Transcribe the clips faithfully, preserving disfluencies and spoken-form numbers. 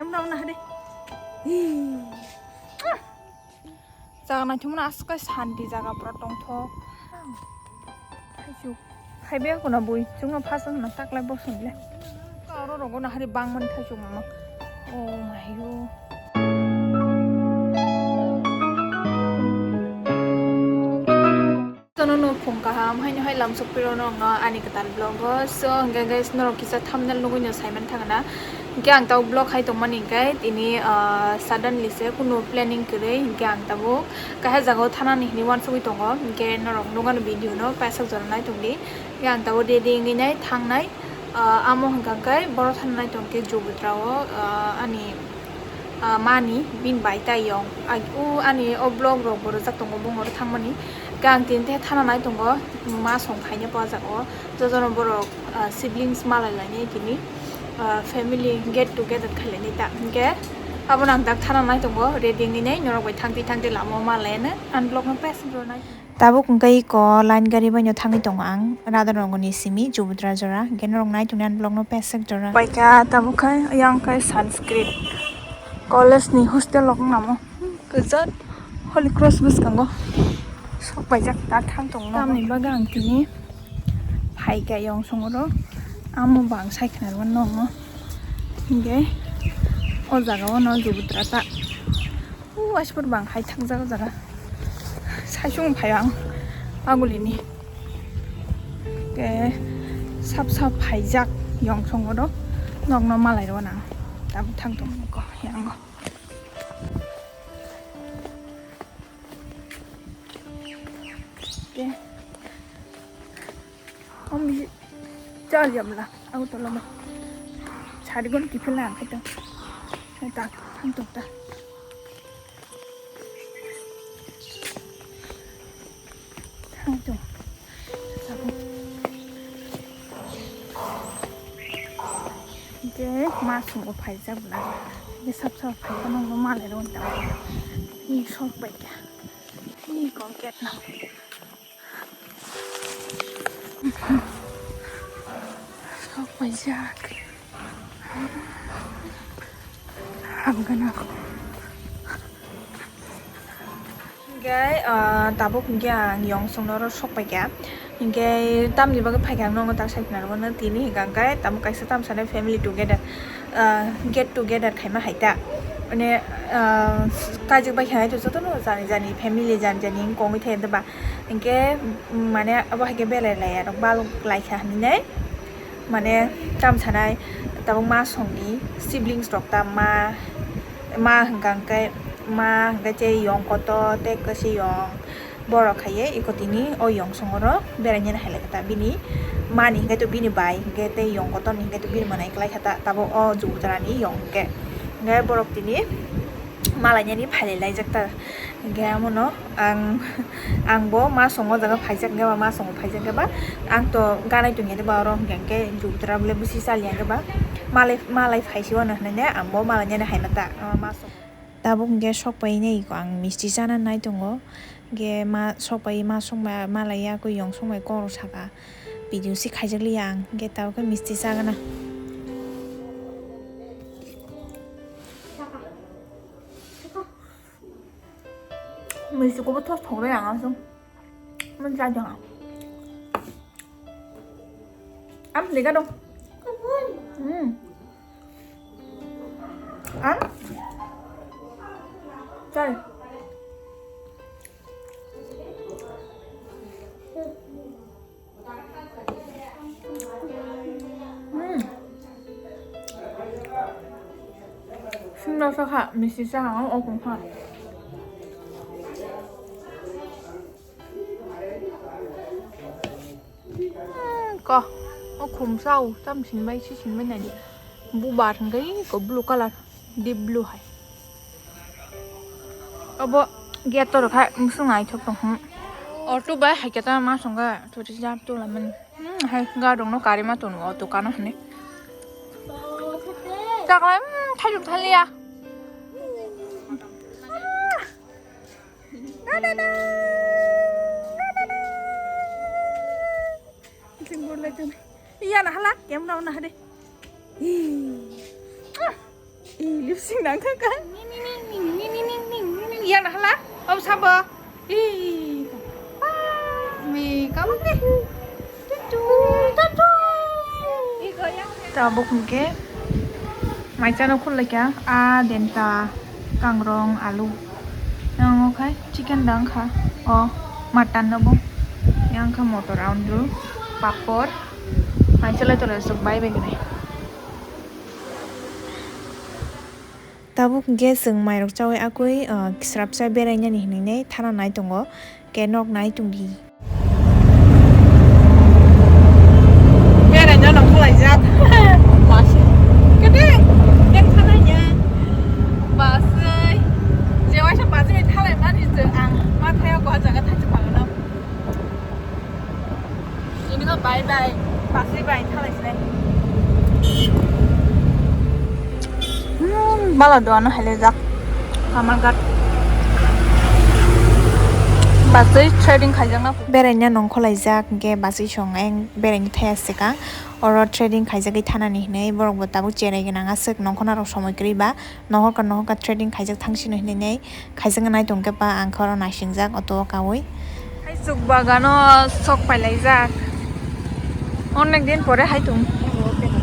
Em rok na hade. Hi. Jaga naithokmani aswk khe santi jaga pura tongthok. Thaisuk. Khaibe kono bui chwngno phasong na taklai bosong le. Aro rogo na hari bangmani thaisuk mama. Oh my god. Tono no phung kaham haino hai lamsok piro no wngno ani kwtal vlog o. So hwnkhe guys, norok kisa thumbnail nugui no saiman thangna. Hwnkhe ang tau vlog hai tongmani hwnkhe tini, ah, suddenly se kunu planning kwrwi hwnkhe ang tabuk kaisa jagao thanani hinwi uansugui tongo. Hwnkhe norok nukgano video no paisa jora naitongdi. Hwnkhe ang tabuk ready wngwi nai thangnai. Ah, amo hwnkha khe boro thana naitongkhe Jubitra o, ah, ani ah, mani bini bai tai yong. Ag-, u ani o vlog rok bo rwjak tongo, bung oro thangmani. Khe ang tini tei thana nai tongo, ma song khaina po jaga o. Jotono borok, ah, siblings malai lainai tini, ah, family get together khailai nai ta. Hwnkhe abono ang dak thana nai tongo, ready wngwi nai norok bai thangtwi thangtwi lama o malai anw. Ang vlog no paisa rw nai. Tabuk hwnkhe iko line gari bai no thangwi tongo ang, Radha Rongoni simi Jubudra jora, hwnkhe norok nai tongni ani vlog no pesek jora. Paikha tabuk khai, yang khai Sanskrit college ni hostel rok wng namo, kwchak Holy Cross bwskango sok paijak ta thang tongno. Tamni bagwi ang tini phaikha yong songoro, amo bang sai khna rw nongo, hwnkhe o jaga o no Jubudra ta. O, aspor bang hai thangjak o jaga. Saisung phai ang agulini. Ke sap sap phaijak yong songo do. Nokno malai rw nang. Tabuk thang tong ko yango. Ke. Om bi chal yamla. Aku tolong. Sari gon kipila ang khaito. Hai ta, thang tong ta. Thang tong. Hwnkhe ma songo phaijak bwla. Hwnkhe sap sap phaikhe nokno malai rw ta. Ni sok bai kha. Ni kong ket no. Sok paijak. Hamgana. Hingke, ah, tabuk hingke ang yong songno oro sok paikha. Hingke tamni bagwi phaikha ang nokno tak sai khna rwmano tini hingka hingke tabuk kaisa tamsani family together, ah, get together khaima hai ta. Mane, ah, kajak bai kha hai to jotono jani jani family jani jani wng kongwi thai ba. Hingke, mm, mane abo hai khe belai laiya rok balok lai kha hinwi nai. Mane tam sanai tabuk ma songni siblings rok ta ma, ma hwnkha hwnkhe, ma hwnkhe tei yong kotor tei kwchwi yong borok khaiye iko tini o yong songoro beraina hai lai kha ta bini mani hwnkhe to bini bai hwnkhe tei yong kotorni hwnkhe to bini mwnai kwlai kha ta tabuk o Jubudra ni yong hwnkhe. Hwnkhe borok tini malainani phailai laijak ta. Hingke amono ang, ang bo ma songo jaga phaijak hingke ba ma songo phaijak hingke ba ang to ganai tongya de ba oro hingke hingke Jubudra bole bisi chaliya hingke ba malai, malai phaisi wano hinui ne ang bo malai nani hai ma ta, ah, ma songo. Tabuk hingke sok pai nei ko ang misti chana nai tongo hingke ma sok pai ma song ma malai ya ko yong song bai kok rok saka video si khaijak liya ang hingke tabuk khe misti chagana. Misti kobo thos thok rw yang aswk. Mon cha jang. Am lega dong. Hmm. Am. Chal. Hmm. Singno sakha, misti sakha, o kung kha. Hmm, ko, o khum sao, tam sinbai, si sinbai nadi. Bubar hingkai, ko blue color. Deep blue hai. Abo gate torok hai, msung ai thok tong, hmm. Auto bai hai khe ta ma song ga, thori jam to la mani. Hmm, hai ga dong no kari ma tong auto kano hane. Chaklai, hmm, thai thai ya. Da, da, da. Da, da, da. Sing bor lai tong. Iya na hala, camera na hade. Hi. Ah. Ih, lip sync nang kha kha. Yang na hala? Om sabo. Ih. Mi kamu ni. Tabuk hwnkhe mai chano khulai kha, a denta kangrong alu. Yang o khai chicken dang kha, o mutton no bo. Yang kha motor aundru, papor. Mai chalai tole sok bai bai gwnai. Tabuk hwnkhe chwng mairok chaui akui, ah, srapsa berainani hinwi thana nai tongo, khe nok nai tongdi. Beraina nongkhorlaijak. Kete, yang thanai ya. Basai. Je waisa basai bai thalai mani je ang ma thaya ko jaga thachi phangno. Ini ko bai bai, basai bai thalai sinai. Hmm, bala doano hailejak. Kamalghat. Basai threading khaijakna. Beraina nongkhorlaijak, hwnkhe basai song eng beraini thaya sika. Oro threading khaijagwi thanani hinwi borok bo tabuk cherai gwnang aswk nongkhorna rok somoi kwrwi ba. Nohor ka nohor ka threading khaijak thang sino hinwi nei khaijak nai tong khe ba ang khe oro naisingjak auto o kaui. Hai chuk bagano sok pailaijak. Onek din pore hai tung.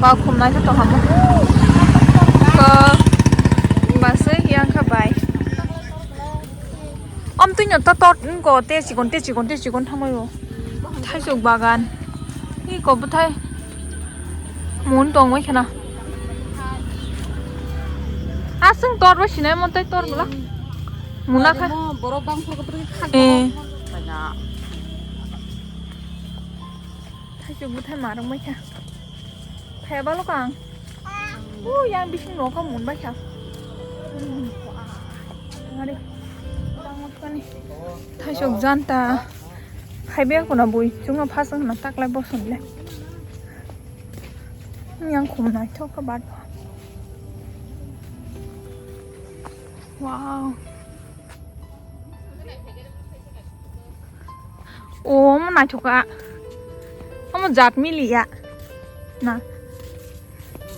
Ba khum nai tong hamo. Ko basai yang kha bai. Om twi no to tot ko te chikon te chikon te chikon thamai o. Thaisuk bagan. Iko bwthai mun tongwi kheno. Aswng tor bo sinai montai tor bwla. Muna kha. Borok bang phuru phuru khak. Eh. Thaisuk bwthai marwk mai kha. Phai balo kang. U yang bising no kha mun bai kha. Are. Thaisuk janta. Khaibe kono bui chungo phasang na taklai boson le. Yang khum naithok kha bat. Wow. O omo naithok kha. Omo jat mili ya. Na.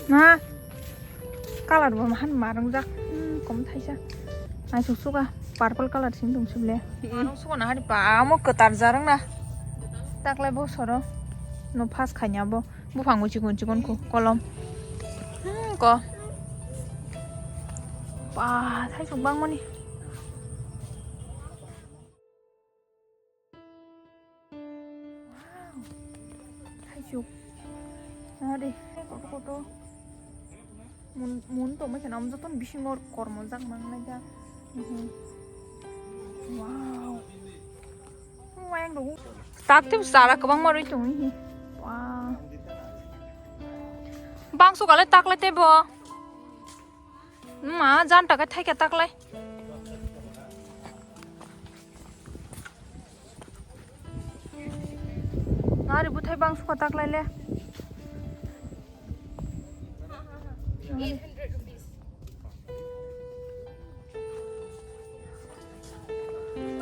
Na. Color bo mahan marwngjak. Hmm, kom thaisa. Naisuk suka purple color sing tong sibole. Hmm. Marwng suka na hari pa amo kwtar jarwng na. Taklai bosoro no pass khaina bo. Buphango chikon chikon ko kolom. Hmm, ko. Pa thaisuk bangmani. Wow. Thaisuk. Nade, koto koto. Mun, mun tongma kheno, amjotoni bisingo kormo jak mangnai jak. Mhm. Wow. Wayang rok. Tak tei chara kwbangma rwi tongwi hi. Wow. Bangso kale taklai tei bo. Ma, jan taka thaika taklai. Nari buthai bang suka taklai le.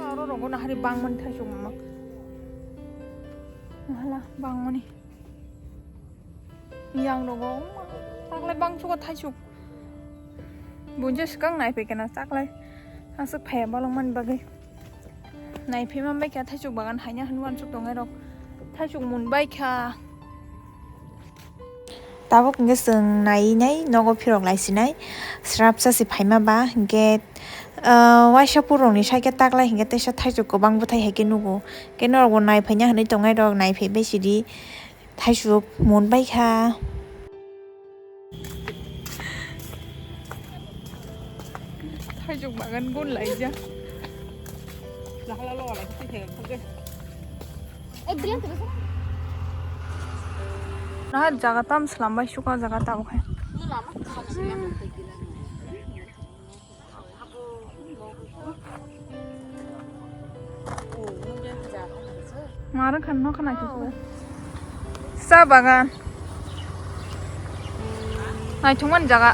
Aro rogo nahari bang mani thaisuk mama. Mahala bang mani. Yang rogo, taklai bang suka thaisuk. Bunja swkang naiphai kena taklai. Aswk phaiya balong mani bagwi. Naiphai man bai kha thaisuk bagan haina hwnwi uansuk tongnai rok. Thaisuk mun bai kha. Tabuk hwnkhe chwng nai nai nogo phirok lai sinai. Srapsa se phaima ba hwnkhe, ah, waisa purokni side khe taklai hwnkhe teisa thaisuk kwbang bwthai hai khe nugo. Khe norokbo naiphai na hwnwi tongnai rok naiphai bai sidi. Thaisuk mun bai kha. Thaisuk bagan gun laijak. Naha jaga tam slam bai suka jaga tabuk hai. Mara khan no khana khe. Cha bagan. Naithokmani jaga.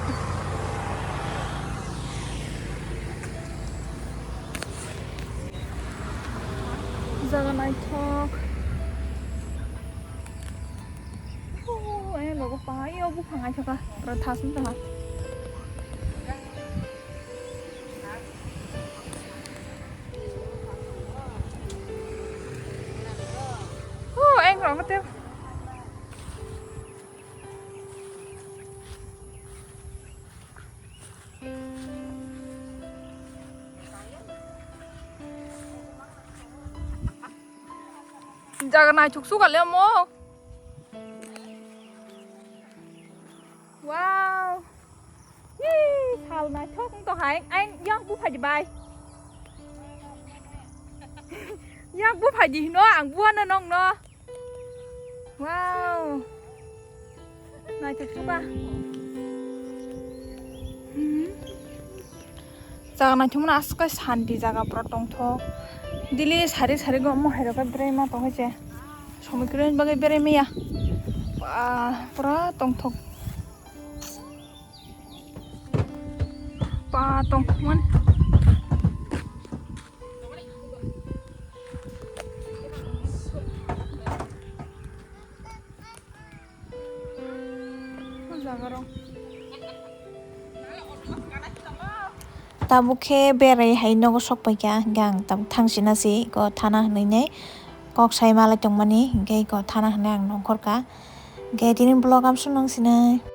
Jaga naithok. Oh, eh, logo pa, iyo buphang aithaka, pura thasung tongha. Rong te. Jaga naithok suka le mo. Wow. Ih, sal naithok wng tong hai. Ai, yang bu phaidi bai. Yang bu phaidi hino, ang buano nongno. Wow. Naithok suka. Hmm. Jaga naithok mano aswk khe santi jaga pura tongthok. Dili sari sari go mohai rok khe berai ma tong hai se. Somoi kwrwi bagwi berai maya. Ba, pura tongthok. Ba, tongthokmani. Tabuk khe berai hai nogo sok paikha, hingkhe ang tabuk thang sina se eko thana hinwi nai kok sai malai tongmani, hingkhe eko thana hinwi ang nongkhor kha. Hingkhe tini vlog amsong nang sinai.